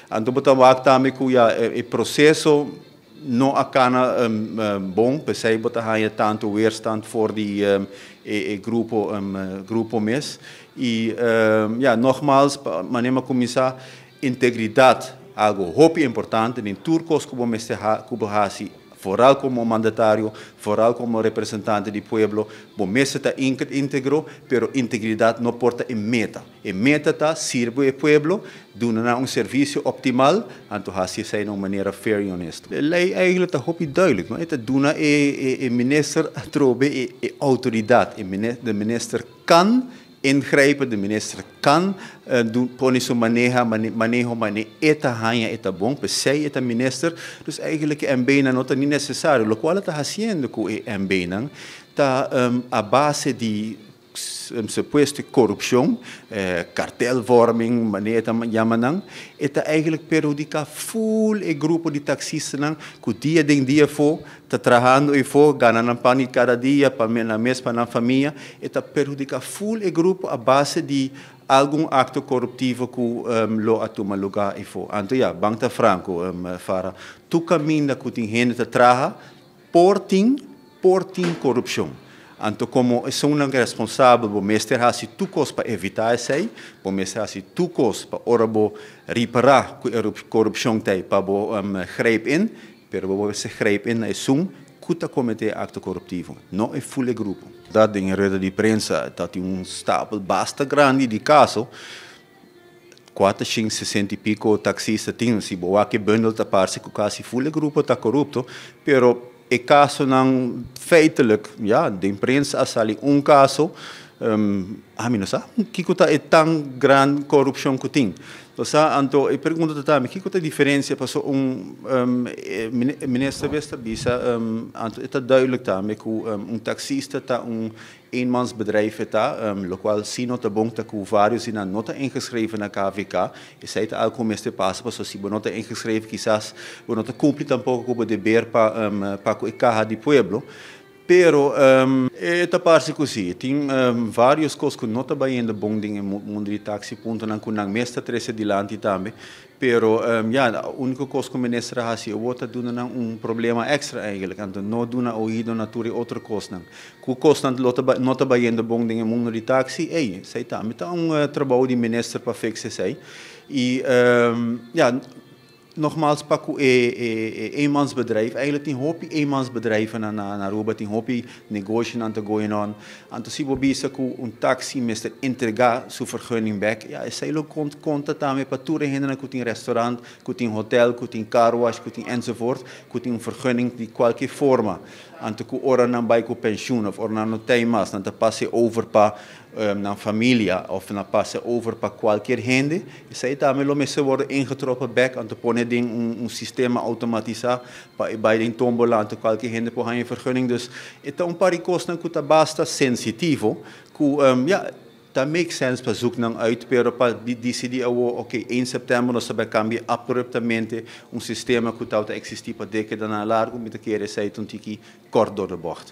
Anto bo ta wak tambe ku ya e proseso no a kana bon, p'esei bo ta haña tantu weerstand for di e grupo mes. I ya, nogmaals, manera mi a kuminsá, integridat algu hopi importante den tur kos ku bo mester ku bo hasi, vooral komo mandatario, vooral komo representante di pueblo, bo mester ta íntegro, pero integridat no por ta e meta. E meta ta sirbi e pueblo, duna nan un servisio optimal, anto hasi esei na un manera fair i honesto. E lei eigenlijk ta hopi duidelijk, no? E ta duna e minister atrobe e outoridat. E de minister kan ingrijpen, de minister kan pone su maneha, maneho mane e ta haña e ta bon, p'esei e ta minister. Dus eigenlijk e MB-nan no ta ni necesario. Locual e ta haciendo cu e MB-nan ta a base di supuesto corupcion, kartelvorming, manera e ta yama nan, e ta eigenlijk perhudica full e grupo di taxistanan cu dia den dia afo ta trahando efo, gana nan pan di cada dia pa nan mes, pa nan famia, e ta perhudica full e grupo a base di algun acto coruptivo cu lo a tuma lugar efo. Anto ya, ban ta franco, Farah, tur caminda cu tin hende ta traha, por tin corupcion. Anto como esunnan responsabel, bo mester hasi tur cos pa evita esey, bo mester hasi tur cos pa ora bo ripara cu corupcion t'ey pa bo grijp in, pero bo mester grijp in na esun cu ta comete acto coruptivo, no e full grupo. Dat den rueda di prensa dat un stapel basta grandi di caso, 460 y pico taxista tin, si bo wak e bundel ta parce cu casi full grupo ta corupto, pero e casonan feitelijk, ja, den prensa a sali un caso, ami no sa kiko ta e tan gran corupcion cu tin. Anto, anto e pregunta ta tambe, kiko ta e diferencia paso un minister bes ta bisa, anto ta duidelijk tambe cu un taxista ta un eenmansbedrijf ta, locual si no ta bon ta cu varios di nan no ta ingeschreven na KVK, esey ta algo cu mester pasa, paso si bo no ta ingeschreven, kisas bo no ta cumpli tampoco cu bo deber pa cu e caha di pueblo. Pero e ta parce cu si, tin varios cos cu no ta bayendo bon den e mundo di taxi, puntonan cu nan mes ta trece dilanti tambe. Pero ja, unico cos cu minister a haci awor ta duna nan un problema extra eigenlijk, anto no duna oido na tur e otro cosnan. Cu cosnan no ta bayendo bon den e mundo di taxi, ey, esey tambe ta un trabou di minister pa fix esey. Y ja, nogmaals, pa cu e eenmansbedrijf, eigenlijk tin hopi eenmansbedrijven na Aruba, tin hopi negoshinan ta going on. Anto si bo bisa cu un taxi mester entrega su vergunning back, ja, esey lo conta tambe pa tur hende cu tin restaurant, cu tin hotel, cu tin car wash, cu tin enzovoort, cu tin un vergunning di cualkier forma. Anto cu ora nan bay cu pensioen of ora nan no tin mas, nan ta pasa over pa nan familia of nan pasa over pa cualkier hende, esey tambe lo mester worden ingetrokken back, anto pone den un sistema automatisa pa bay den tombola, anto cualkier hende por haña vergunning. Dus e ta un par di cosnan cu ta basta sensitivo, cu ja, dat make sense pa zoek nan uit, pero pa decidi awo, ok, 1 september nos ta bay cambia abruptamente un sistema cu ta existi pa decadanan largo, mi ta kere esey ta un tiki kort door de bocht.